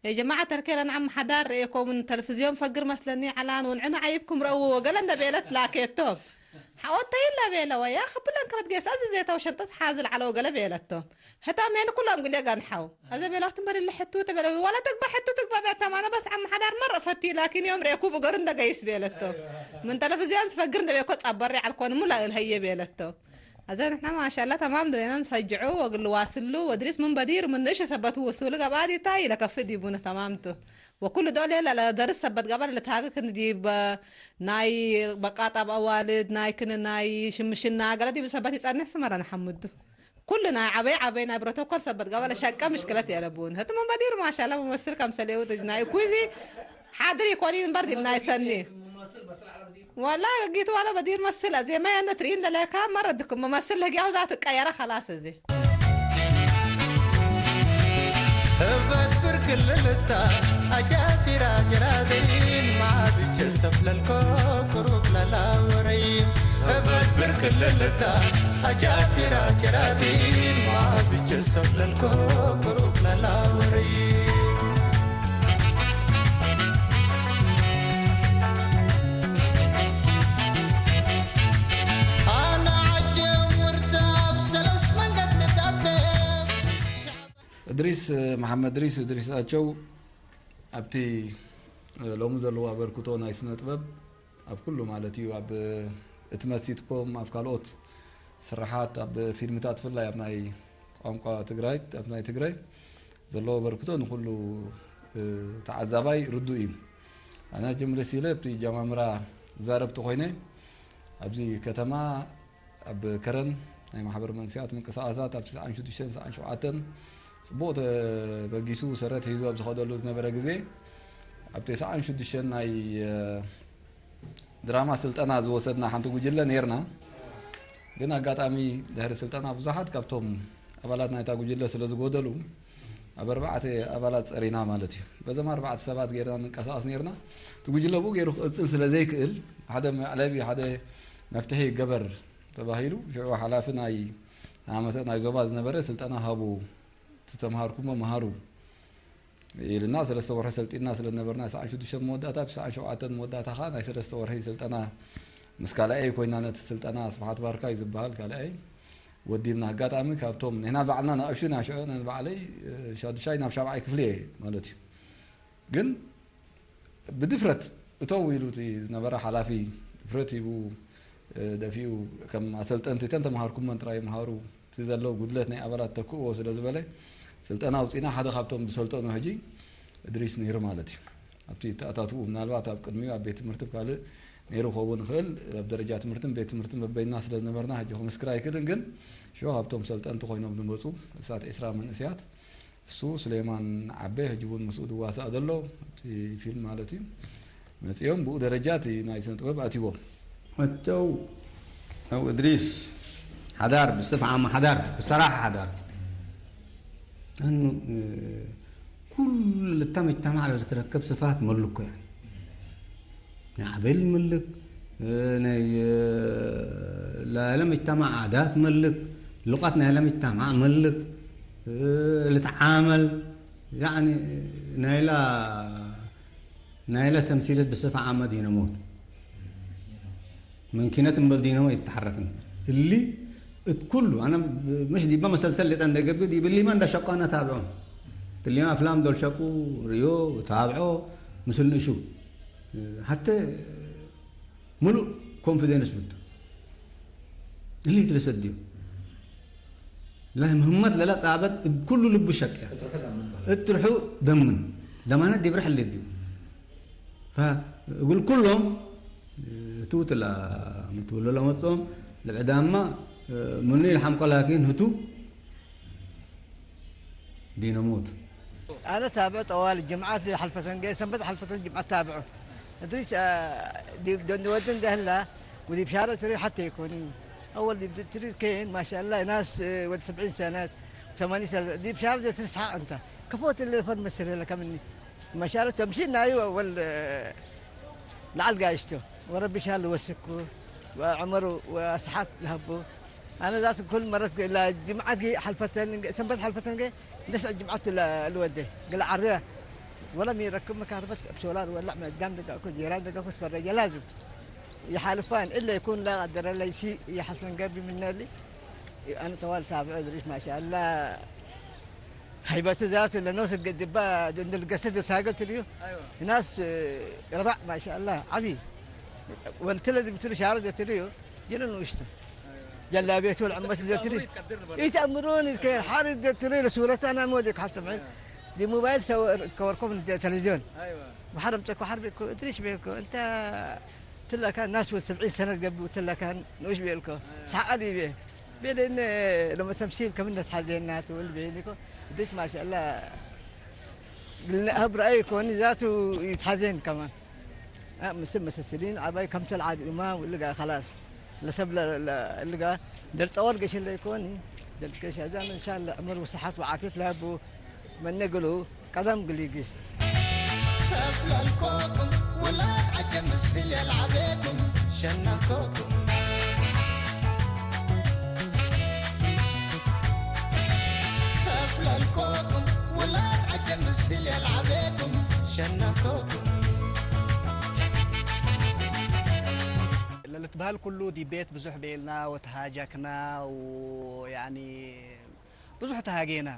የ ጀማዐት ተርኬ ለነአመሐዳር ርኤኮ ምን ተልፍዝዮን ፈግር መስለኒ ዐላን ወንዕነ ዐይብኩም ረእዉ ወገለ እንደ ቤለት ላኬቶም። ሐወተይለ ቤለ ወያ ክብለን ከረት ጌሰ አዝዜተ ወሸንጠት ሓዝል ዐለ ወገለ ቤለቶም። ህታም ሄን ኩሎም ግሌ ገንሐው። አዜ ቤላቱ እምበል እሊ ሕቱ ትበለ፣ ወለ ትግበእ ሕቱ ትግበእ ቤተም፣ አነ በስ ዐም ሐዳር መር እፈቲ፣ ላኪን ዮም ርኤኩ ብገሩ እንደ ገይስ ቤለቶም። ምን ተለፍዝዮን ስፈግር እንደ ቤኮ ጸበሪ ዐልኮን እሙ ለእልሀየ ቤለቶም። አዜ ንሕና ማሻላ ተማም ደሌና ንሰጅዑ ወእግል ዋስሉ ወድሪስ ምን በዲር ምን ንእሽ ሰበት ውሱል ገብአት ይታይ ለከፍእ ዲቡነ ተማምቱ። ወኩሉ ዶል ለደርስ ሰበት ገብአ ለልትሃገ ክን ዲብ ናይ በቃጣብ አዋልድ ናይ ክን ናይ ሽምሽና ገለ ዲብ ሰበት ይጸንሕ ስመረ ነሐምዱ። ኩሉ ናይ ዐበይ ዐበይ ናይ ፕሮቶኮል ሰበት ገብአ ለሸቀ ምሽክለት የለቡን። ህቱ ምን በዲር ማሻላ ሙመስል ከምሰሌው ናይ እኩዚ ሓድር ኢኮኒን እምበር ዲብ ናይ ሰኒ። ወላ ጊቱ ዋለ በዲር መስል አዜ መ ያነ ትርኢ እንደለካ መረድኩም መመስል ህግያው ዛት ቀየረ ከላስ እዚ። ህበት ብርክ ልልታ አጃፊራ ጅራዲን ማብቸ ሰፍለልኮ ቅሩብ ለላወረይ። ህበት ብርክ ልልታ አጃፊራ ጅራዲን ማብቸ ሰፍለልኮ ቅሩብ ለላወረይ። አነ ዐጀብ ምርታብ ሰለስ መንገድ ንታተ። እድሪስ መሐመድ እድሪስ፣ እድሪስ አቸው፣ ኣብቲ ሎሚ ዘለዎ ኣበርክቶ ናይ ስነ ጥበብ ኣብ ኩሉ ማለት እዩ፣ ኣብ እትመት ሲትኮም፣ ኣብ ካልኦት ስርሓት፣ ኣብ ፊልምታት፣ ብፍላይ ኣብ ናይ ቋንቋ ትግራይት፣ ኣብ ናይ ትግራይ ዘለዎ ኣበርክቶ ንኩሉ ተዓዛባይ ርዱእ እዩ። ኣነ ጅምር ሲለ ኣብቲ ጃማምራ ዛረብ ተኾይነ፣ ኣብዚ ከተማ ኣብ ከረን ናይ ማሕበር መንእሰያት ምንቅስቃሳት ኣብ ተስዓን ሽዱሽተን ተስዓን ሸውዓተን ጽቡቕ ተበጊሱ ሰረት ሒዙ ኣብ ዝኸደሉ ዝነበረ ግዜ፣ ኣብ ተስዓን ሽዱሽተን ናይ ድራማ ስልጠና ዝወሰድና ሓንቲ ጉጅለ ኔርና። ግን ኣጋጣሚ ድሕሪ ስልጠና ብዙሓት ካብቶም ኣባላት ናይታ ጉጅለ ስለ ዝጎደሉ፣ ኣብ ኣርባዕተ ኣባላት ጸሪና ማለት እዩ። በዞም ኣርባዕተ ሰባት ጌርና ንንቀሳቐስ ኔርና። እቲ ጉጅለ ብኡ ገይሩ ክቕጽል ስለ ዘይክእል፣ ሓደ መዕለቢ፣ ሓደ መፍትሒ ይገበር ተባሂሉ። ሽዑ ሓላፊ ናይ ዓመተ ናይ ዞባ ዝነበረ፣ ስልጠና ሃቡ፣ እቲ ተምሃርኩሞ ምሃሩ ኢልና፣ ሰለስተ ወርሒ ሰልጢና ስለ ነበርና፣ ሰዓን ሽዱሽተ መወዳእታ፣ ሰዓን ሸውዓተ መወዳእታ ኸኣ ናይ ሰለስተ ወርሒ ስልጠና ምስ ካልኣይ ኮይና፣ ነቲ ስልጠና ስብሓት ባርካ እዩ ዝበሃል፣ ካልኣይ ወዲብና። ኣጋጣሚ ካብቶም ንሕና ባዕልና ንኣሽቱ ኢና፣ ሽዑ ነን ባዕለይ፣ እ፣ ሻዱሻይ ናብ ሻብዓይ ክፍሊ እየ ማለት እዩ። ግን ብድፍረት እተው ኢሉ እቲ ዝነበረ ሓላፊ ድፍረት ሂቡ፣ እ፣ ደፊኡ፣ ከም ኣሰልጠንቲ እተን ተምሃርኩመን ጥራይ ምሃሩ፣ እቲ ዘሎ ጉድለት ናይ ኣባላት ተክእዎ ስለ ዝበለ፣ ስልጠና ኣውጺእና። ሓደ ካብቶም ዝሰልጠኑ ሕጂ እድሪስ ነይሩ ማለት እዩ። ኣብቲ ተኣታትኡ ምናልባት ኣብ ቅድሚኡ ኣብ ቤት ትምህርቲ ካልእ ነይሩ ክኸውን ይኽእል። ኣብ ደረጃ ትምህርትን ቤት ትምህርትን በበይንና ስለ ዝነበርና ሕጂ ክምስክር ኣይክእልን፣ ግን ሽዑ ካብቶም ሰልጠንቲ ኮይኖም ዝመጹ እሳት ዒስራ መንእሰያት፣ እሱ ስሌማን ዓቤ፣ ሕጂ እውን ምስኡ ዝዋሳእ ዘሎ ኣብቲ ፊልም ማለት እዩ፣ መጺኦም ብኡ ደረጃ እቲ ናይ ስነ ጥበብ ኣትይዎም። መተው ነው እድሪስ ሓዳር ብስፍ ዓመ ሓዳርት ብሰራሐ ሓዳርት። እኑ፣ እ፣ ኩሉ ልታ መጅተማዕ ለልትረከብ ስፋት መልኮ፣ ያኒ ናይ ዐበል ምልክ፣ እ፣ ናይ፣ እ፣ ላለ መጅተማዕ ዓዳት ምልክ፣ ሉቀት ናይለ መጅተማዕ ምልክ፣ እ፣ ልትዓመል፣ ያኒ ናይላ፣ ናይለ ተምሲለት ብስፍ ዓመ ዲነሞት። መኪነት እምበል ዲነሞ ይትሐረክን። እሊ እት ኩሉ፣ አነ ምሽ ዲበ መሰልሰል ሌጠ እንደ ገብእ፣ ዲብ እሊመ እንደ ሸቁ አነ ታብዖም። እሊመ አፍላም ዶል ሸቁ፣ ርዮ፣ ታብዖ፣ ምስል ንእሹ። ሐቴ ምሉእ ኮንፊደንስ ብቱ። እሊ ትለሰድዩ። ለምህመት ለለጻበት እብ ኩሉ ልቡ ሸቅያ። እት ርሑ ደምን በህል። እት ርሑ ደምን። ደማነት ዲብ ርሕ እሊ ዲብ። ፈእግል ኩሎም፣ እ፣ ቱ ትላ ምትብሎ ለመጽኦም ለዕዳማ ምኑ ኢልሐምቆ ላኪን ህቱ ዲነ ሞት። አነ ታብዕ ጠዋል ጅምዓት ሐልፈተን ገ-፣ ሰንበት ሐልፈተን ጅምዓት ታብዑ። እድሪስ፣ አ፣ ዲብ ደንድ ወድን ደህላ ወዲብ ሻረ ትሪ ሐቴ ይኮኒ። አወል ዲብ ትሪ ኬን ማሻአላ ናስ፣ እ፣ ወድ ሰብዒን ሰነት፣ ሰማኒ ሰነት፣ ዲብ ሻረ ትስሓቅ እንተ። ከፎት ለፈን መስል ለከምኒ። ማሻአላ ተምሺል ናዩ አወል፣ እ፣ ለዐል ጋይሽቱ ወረቢ ሻል ወስኩ ወዐመሩ ወሰሓት ለሀቡ። አነ ዛት ኩል መረት ለጅምዓት ጊ ሐልፈተን፣ ሰንበት ሐልፈተን ጊ እንደስ ጅምዓት ለ-፣ ልወዴ ግለ ዐርደ ወለም ይረክብ መካርበት እብ ሶላር ወላዕ መዳም ደጋኩ ጄራን ደጋኩ ትፈረጀ ላዝም ይሓልፋን እለ ይኩን ለቀደረ ለይሲ የሐሰን ገቢ ምነሊ አነ ተዋል ታብዖ ድሪስ ማሻአላ። ሀይበቱ ዛቱ ለኖስ ገድባ እንደ ልገሰድ ሳገል ትልዩ አይዋ። ናስ ረባዕ ማሻአላ ዓቢ ወልትለ ድብትሉ ሻረ ዘትልዩ ጀለ ንውሽቱ ጀላቤቱ ለዕመት ዘትልዩ ኢተአምሩን ኢትከ ሓር ዘትልዩ ለሱረታና ሞዴ ካስተምዐ ዲብ ሞባይል ሰወር ከወርኮም እንደ ቴሌቪዝዮን አይዋ። በሐር አምጸኮ ሐር ቤኮ እድሪሽ ቤኮ እንተ ትለካ ናስ ወድ ሰብዒን ሰነት ገብኡ ትለካ ንኡሽ ቤልኮ ሰዓዲ ቤ ቤለነ ለመተምሲል ከምነ ተሐዜናቱ ወልቤኒኮ እድሪሽ ማሻአላ ግልነ አህብ ረአይ ኮኒ ዛቱ ይትሐዜን ከማን። አ፣ ምስል መሰስሊን ዐባይ ከምተል ዓድ እማ ወልጋ ከላስ ለሰብ ለ-፣ ለ-፣ እልጋ ደልጠወር ገሸለ ይኮኒ ደልገሽ አዛን እንሻአላ ዕመር ወሰሓት ወዓፍየት ለሀቡ መነ ግሉ ቀደም ግሊጊስ። ሰፍለልኮኩም ውላድ ዐጀም ምስል የልዓቤኩም ሸነኮኩም። ሰፍለልኮኩም ውላድ ዐጀም ምስል የልዓቤኩም ሸነኮኩም። ለልትበህል ኩሉ ዲብ ቤት ብዙሕ ቤልና ወተሃጃክና ወያኒ ብዙሕ ተሃጌና።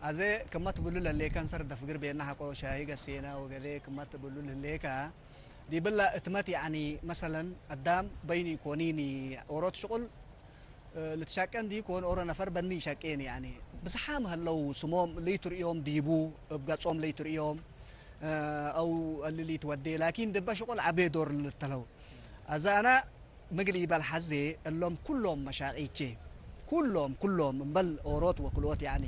አዜ ክመ ትብሉ ለሌከን ሰር ደፍግር ቤና ሐቆ ሻሂ ገሴና ወገሌ ክመ ትብሉ ለሌከ ዲብላ እትመት ያኒ መሰለን አዳም በይኒ ኮኒኒ ኦሮት ሽቁል ልትሻቄ እንዲ ኮን ኦሮ ነፈር በኒ ሸቄን ያኒ ብዝሓም ሀለው ስሞም ለይትርእዮም ዲቡ እብ ገጾም ለይትርእዮም አው እሊ ልትወዴ ላኪን ድበ ሽቁል ዐቤ ዶር ልተለው። አዛና ምግል ኢበል ሐዜ እሎም ኩሎም መሻቂቼ ኩሎም ኩሎም እምበል ኦሮት ወክልኦት ያኒ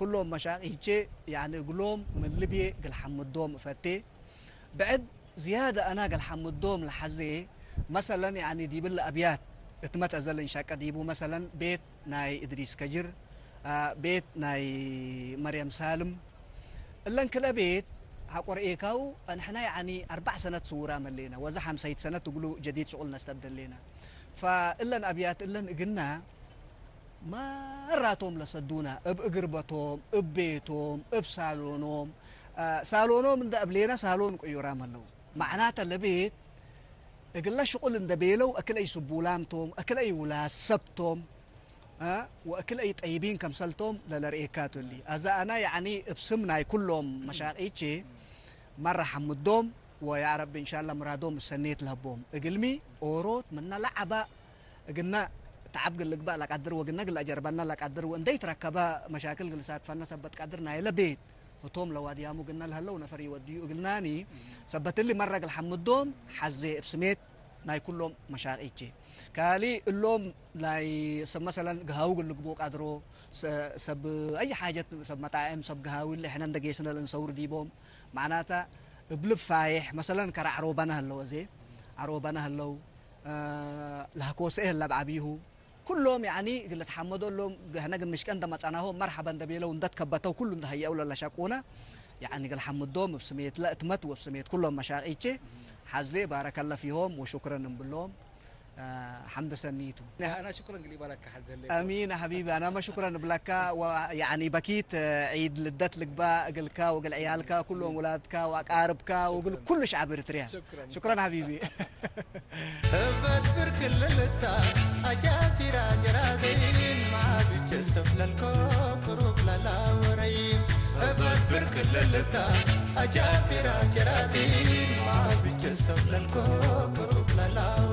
ኩሎም መሻቂቼ ያኒ እግሎም ምን ልብዬ እግል ሐምዶም እፈቴ። ብዕድ ዝያደ አና እግል ሐምዶም ለሐዜ መሰለን ያኒ ዲብለ አብያት እትመት አዘ ልንሻቀ ዲቡ መሰለን ቤት ናይ እድሪስ ከጅር፣ አ፣ ቤት ናይ መርየም ሳልም፣ እለን ክለ ቤት ሐቆ ረኤካው፣ እንሕና ያኒ አርበዕ ሰነት ስውራም ህሌነ፣ ወዘ ሐምሳይት ሰነት እግሉ ጀዲድ ሽቁል ነስተብድ ህሌነ። ፈእለን አብያት እለን እግልነ መራቶም ለሰዱነ፣ እብ እግርበቶም፣ እብ ቤቶም፣ እብ ሳሎኖም፣ አ፣ ሳሎኖም እንደ እብሌነ ሳሎን ቅዩራም ህለው። መዕናተ ለቤት እግለ ሽቁል እንደ ቤለው፣ እክለ ኢስቡላም ቶም፣ እክለ ኢውላድ ሰብ ቶም፣ አ፣ ወእክለ ኢጠይቢን ከምሰል ቶም ለለርኤካ ቱ እሊ። አዘ አና ያኒ እብ ስም ናይ ኩሎም መሻቂቼ መረ ሐምዶም ወያ ረቢ እንሻላ ምራዶም እሰኔት ለህቦም። እግልሚ ኦሮት ምነ ለዐበ እግልነ ተዐብ እግል ልግበእ ለቀድር ወእግልነ እግል አጀርበነ ለቀድር ወእንዴ ኢትረከበ መሻክል እግል ልሳትፈነ ሰበት ቀድር ናይለ ቤት ህቶም ለዋድያሙ እግልነ ለህለው ነፈር ኢወድዩ እግልናኒ። ሰበት እሊ መረ እግል ሐምዶም ሐዜ እብ ስሜት ናይ ኩሎም መሻቂቼ። ካሊ እሎም ናይ ሰብ መሰለን ገሃዊ እግል ልግቦ ቀድሮ፣ ሰ-፣ ሰብ አይ ሓጀት ሰብ መጣዕም ሰብ ገሃዊ እሊ ሕነ እንደ ጌስነ ለእንሰውር ዲቦም። መዕናተ እብ ልብ ፋይሕ መሰለን ከረ ዐሮበነ ህለው፣ አዜ ዐሮበነ ህለው፣ አ፣ ለሀኮሰኤ ህለ እብ ዐቢሁ። ኩሎም ያኒ እግል ልትሐመዶ እሎም፣ ሕነ እግል ንሽቀ እንደ መጸናሆም መርሐበ እንደ ቤለው እንደ ትከበተው ኩሉ እንደ ሀየው ለለሸቁነ ያኒ እግል ሐምዶም እብ ስሜት ለእትመት ወእብ ስሜት ኩሎም መሻቂቼ ሐዜ ባረከለ ፊሆም ወሹክረን እንብሎም። አ፣ ሐምድ ሰኒቱ። አና ሽኩረን እግል ኢባለከ ሐዘለ። አሚን ሐቢቢ፣ አናመ ሽኩረን እብለካ ወያኒ በኪት ዒድ ልደት ልግባእ እግልካ ወእግል ዕያልካ ኩሎም ውላድካ ወአቃርብካ ወእግል ኩሉ ሸዐብ ኤሪትርያ። ሽኩረን። ሽኩረን ሐቢቢ። እበት ብር ክልልታ አጃፊራ ጀራዲን ማብቸ ሰፍለልኮ ቅሩብ ለላወረይ። እበት ብር ክልልታ አጃፊራ ጀራዲን ማብቸ ሰፍለልኮ ቅሩብ ለላወ